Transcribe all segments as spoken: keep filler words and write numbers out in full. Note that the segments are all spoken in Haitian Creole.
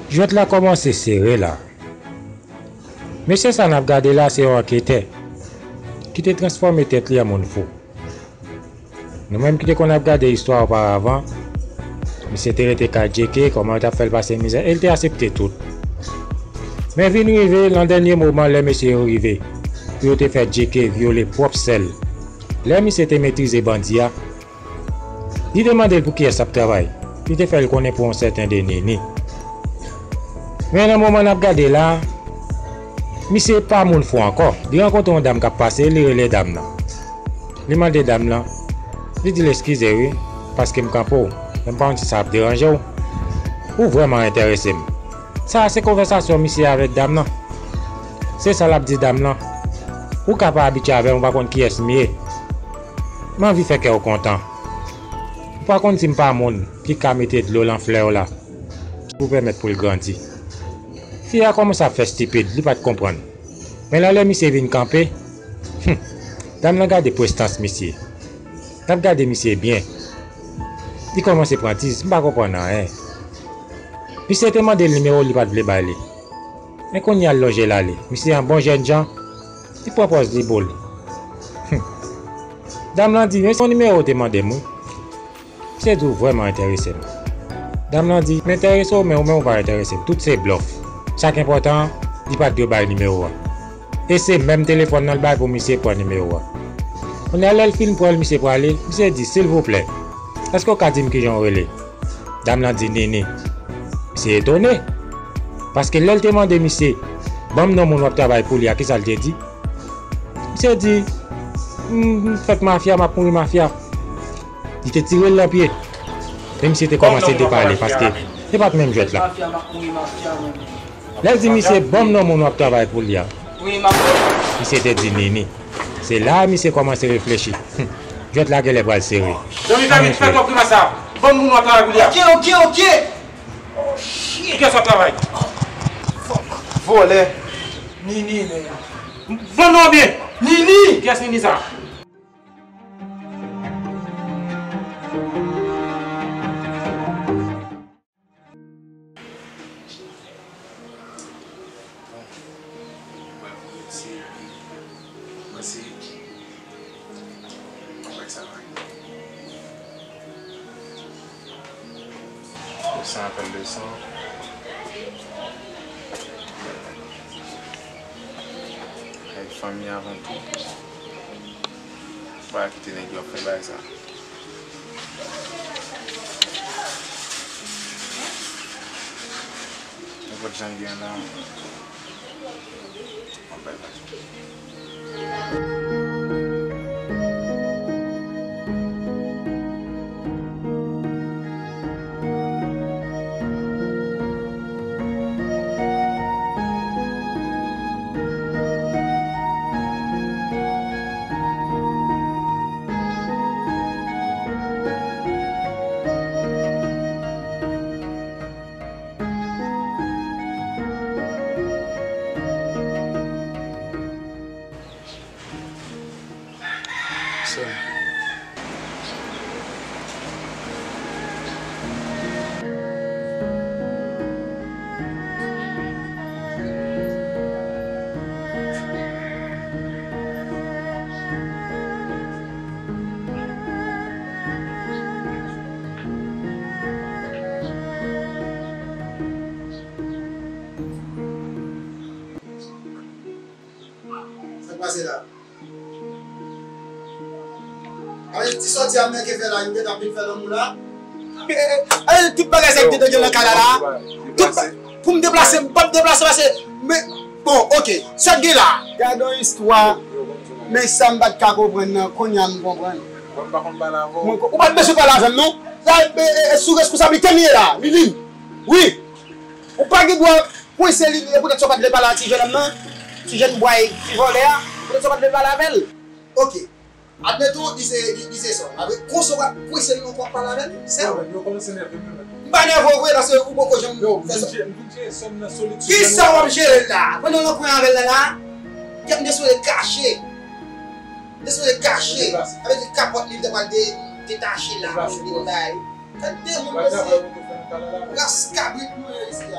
Jwèt la kòmanse sere la. Mesye sa n ap gade la se yon anketè ki te transfòme tèt li an moun fou. Nou menm ki te konn ap gade istwa oparavan, misye te rete kay J K, kòman yo t ap fè l pase mizè, e l te aksepte tout. Men vin rive nan dènye moman lè mesye yo rive pou yo te fè J K vyole pwòp sè l. Lè misye te metrize bandi a, li te mande l pou kiyès l ap travay. Li te fè l konnen pou yon sèten de Nini. Men nan moman n ap gade la, misye pa moun fou ankò. Li rankontre yon dam k ap pase, li rele dam nan. Li mande dam nan, li di l, "Eskize wi, paske m kanpe w, men m pa konn si sa ap deranje w. Ou vrèman enterese m." Sa a se konvèsasyon misye avèk dam nan. Se sa l ap di dam nan, "Ou ka pa abitye avè m, ou pa konn kiyès m ye. M anvi fè kè w kontan. Ou pa konn si m pa moun ki ka mete dlo lan flè w la pou pèmèt pou l grandi." Fi a kòmanse ap fè estipid, li pa t konprann. Men la lè misye vin kanpe, hmm, dam nan gade prestans misye. L ap gade misye byen. Li kòmanse pran tiz, m pa konprann anyen. Misye te mande l nimewo, li pa t vle bay li. Men kounye a l lonje l ale. Misye an bon jènjan, li pran pòz li bo l. Hmm. Dam lan di, "Men se yon nimewo ou te mande m wi." Misye di, "Ou vrèman enterese m." Dam lan di, "M enterese w, men ou menm ou pa enterese m. Tout se blòf." Sa k enpòtan an, li pa t dwe bay nimewo a. E se menm telefòn nan l bay pou misye pran nimewo a. Kounye a lè l fin pran l, misye prale, misye di, "Silvouplè, èske w ka di m kijan w rele?" Dam lan di, "Nini." Misye etone. Paske lè l te mande misye, "Ban m non moun w ap travay pou li a," kisa l te di? Misye di, "M, m fèk mafya, m ap mouri mafya." Li te tire l nan pye. Men misye te kòmanse depale paske se pa t menm jwèt la. Lè l di misye, "Ban m non moun w ap travay pou li a," misye te di, "Nini." Se la a misye kòmanse reflechi. Hmm, jwèt la genlè pral sere. Zanmi, fè vit, fè twòp grimas sa. Ban m moun w ap travay pou li a. Ok, ok, ok. Oh, shit. Kiyès w ap travay? Vòlè. Nini, men. Ban non byen. Nini. Kiyès Nini sa? Mwen se, mwen se, mwen sa va. Sa apèl leson. Ay, fanmi avan tou. Pa kite nèg yo ap fè bagay sa. Nenpòt jan l ye an la, w ap bay bagay. Sa k pase la? Awe, ti sòti a m menm ke fè la, m gentan vin fè lanmou la. Awe, tout bagay sa k te gen nan kay la la. Tout ba-, pou m deplase, m p ap deplase paske, men, bon, ok, sa k gen la. Gade yon istwa, men sa m pa t ka konprann nan, kounye a m konprann. Mwen, m pa konn pale avè w. Mwen ko-, ou pa t bezwen pale avè m, non. Sa, e, e, e, sou responsablite m ye la, Lili. Wi. Ou pa gen dwa kwense li, e poutèt sa w pa t vle pale a ti jènòm nan, ti jèn bway, ti vòlè a, poutèt sa w pa t vle pale avè l. Ok. Admeton, li se, li, li se sa. Apre, konsa w ap kwense l nan kò w ap pale avè l, sè w. Yo kòmanse nève m, menm. M pa nève w vre, paske ou poko janm fè sa. Yo, m vin jere, m vin jere sòm nan solid sou kè m. Kisa w ap jere la? Pandan w nan kwen avè l la, la, kè m te sipoze kache. M te sipoze kache. Avèk kapòt li, m te pral de-, detache la, pou vin bay. Gad demoun mesye. Ras kabrit nou ye isi a.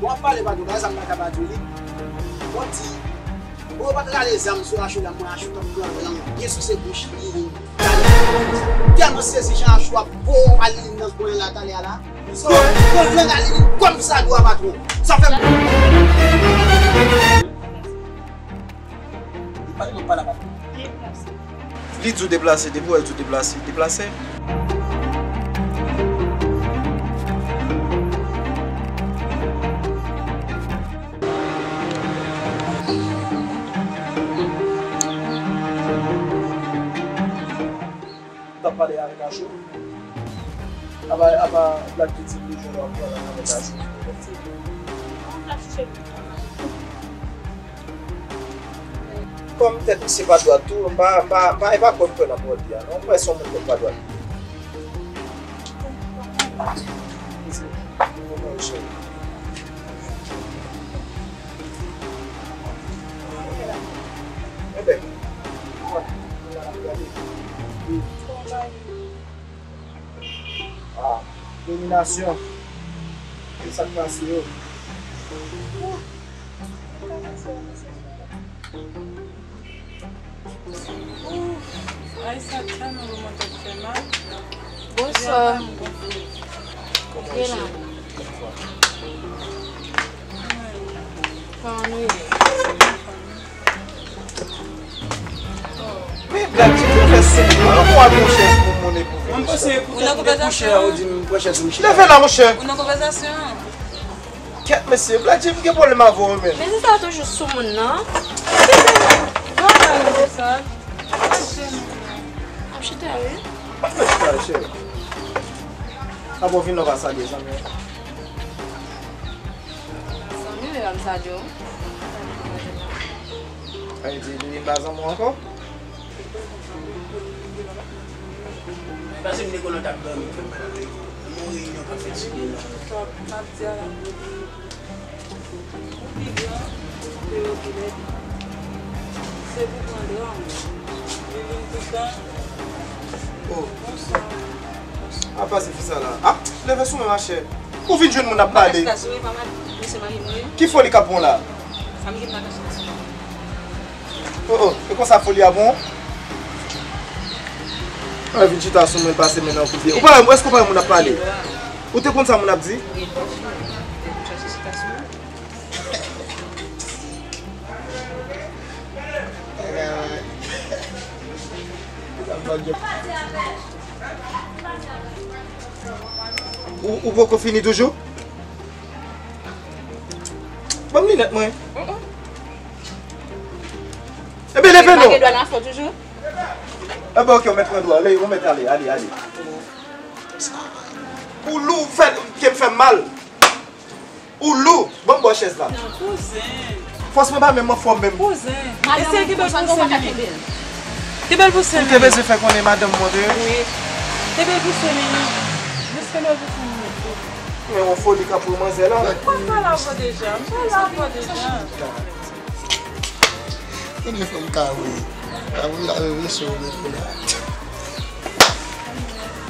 Bon, ap pale, patwon, bagay sa m pa ka pa di w li. Bon, di, bon, yo pa t rale zam sou Achou la, mwen Achou t ap pran lang byen souse bouch li. Tèlman sezi jan Achou ap bo Alilin nan kwen la talè a la. So, pran lang Alilin kòm sa dwa, patwon. Sa fè m. Li pale, li pale, patwon. Li di w deplase, depi w wè l di w deplase, deplase. T ap pale avèk Achour. Apa, apa Black Kitty li jwenn w ap pale avèk Achour. Kòm tèt misye pa dwat tou, m pa, m pa, m pa, e pa kwè m kwè nan pawòl li a, non. M wè se yon moun tèt pa dwat. Enben, ah, dominasyon. Sa k pase yo? Ouf, ay, sa tèlman bon, mwen tèt fè mal. Bonswa. Kòman w ye? Kòman nou ye? Men Black Jeep fè sou mwen. An, pou al pran chèz pou moun e pou vin. Ou nan konvèzasyon? Ou di m pran chèz pou Michel. Leve la, monchè. Ou nan konvèzasyon? Kèt mesye, Black Jeep gen pwoblèm avè w menm. Men se sa toujou sou moun nan. Ap chita wi. Ap chita wi, cheri. Apa w vin la w pa salye zanmi w? Zanmi w, e pa m salye w. Sa vle di li vin pa zanmi w ankò? Pase m te konnen w t ap dòmi, frè m, nan yon reyinyon k ap fèt sou de la. Ou pi gran, ou pi popilè. Se pou pran dra w. Li vin tout tan. Oh. Bonswa. Apa se fi sa la? Ah, leve sou mwen, machè. Ou vin jwenn moun ap pale. Ki foli k ap bon la? Oh, oh, e konsa foli a bon? Mwen vin chita sou mwen, l pase men nan kout pye. Ou pa wè, èske ou pa wè moun ap pale? Ou te konn sa moun ap di? Ou, ou poko fini toujou? Ban m linèt mwen. Ebyen, leve non. Ebyen, ok, ou mèt pran dwa. Ou mèt ale, ale, ale. Ou lou, fè, ke m fè m mal. Ou lou. Ban m ba w chèz la. Non, kouzen. Fòs mwen pa menm anfòm menm. Kouzen. Eseye kenbe l pou sen li. Kenbe l pou sen li. Ou te bezwen fè konnen madanm mwen te. Wi. Kenbe l pou sen li. Jis kenbe l pou sen li. Men yon foli k ap pran manzè la. M pa pale avè w deja. M pale avè w deja. Kouzen, fò m ka wè. Avè w la, revle sou mwen la.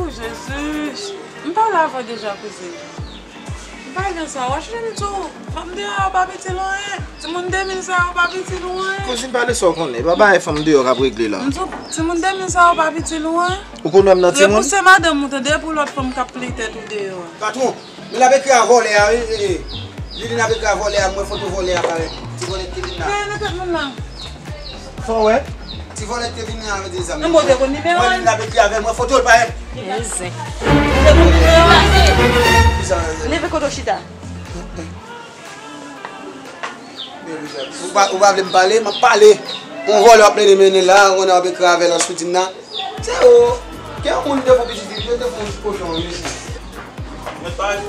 O Jezi. M pale avè w deja, kouzen. M pa gen sa. W ap chèche m tou. Fanm deyò a pa piti lwen. Timoun de mil sa yo pa piti lwen. Kouzin, pale sa w konnen. E pa bagay fanm deyò k ap regle la. M di w, timoun de mil sa yo pa piti lwen. Ou konn wè m nan timoun? Repouse madanm ou tande, pou lòt fanm k ap plin tèt ou deyò a. Patwon, men l ap ekri a vòlè a, wi. Lili, l ap ekri a vòlè a, mwen foto vòlè a parèt. Ti vòlè ki vin la. Gade nan tèt moun nan. Sa w wè? Ti vòlè ki te vin la, vle di zanmi. Mwen li l ap ekri avè mwen, foto l parèt. Zen. Leve kote w chita. Ou pa, ou pa vle m pale, m ap pale. Yon vòlè w ap mennen mennen la, konnen w ap ekri avè l an soudin nan. Se ou. Gen yon moun te fon pitit fi, yo te fon ti kochon, mesye. Mèt pale.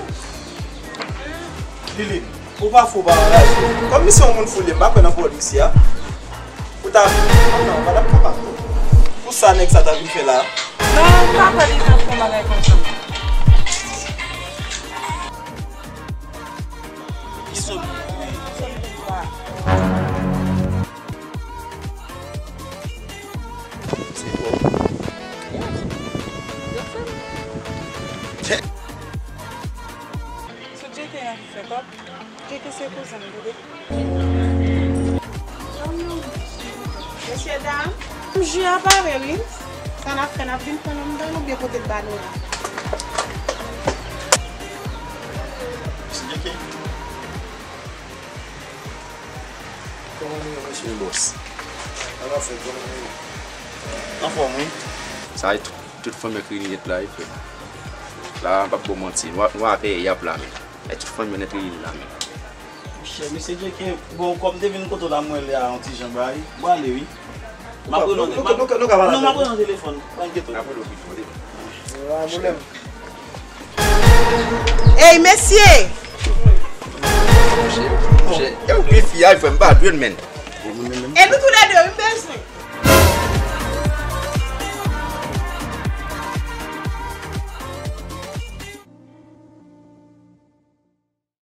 Lili, ou pa fou, ou pa anraje. Kòm misye yon moun fou li ye, m pa kwè nan pawòl misye a. Ou ta vin, oh non, madanm kapab. Pou sa nèg sa ta vin fè la. Non, m pa kwè li t ap fè yon bagay konsa. Ki sòm? Se bon. Kèt. Sou J K a ki fè kòb. J K se kouzen m, tande. Mesye dam, m ji a pare wi. Sa n ap fè, n ap vin pran nan m dan nou byen kote l ba nou la. Mesye J K. Kòman nou ye, mesye bòs? Sa k ap fèt, kòman nou ye? Anfòm wi. Sa e tout, tout fanm yo k rini nèt la wi, frè. La, m p ap ba w manti. Nou a, nou a peye y ap la menm. E tout fanm yo nèt rini la menm. Monchè, mesye J K, bon, kòm m te vin kote w la, m wè lè a yon ti jan bay. Bon, ale wi. M ap rele yon te- m ap- Nou ka pale. Non, m ap rele yon telefòn. Ban m kite. N ap rele yon telefòn. Ey, mesye! Monchè, monchè. Yo, pi fi a, frè m pa dwe l, men. E nou toulède, wi, m bezwen.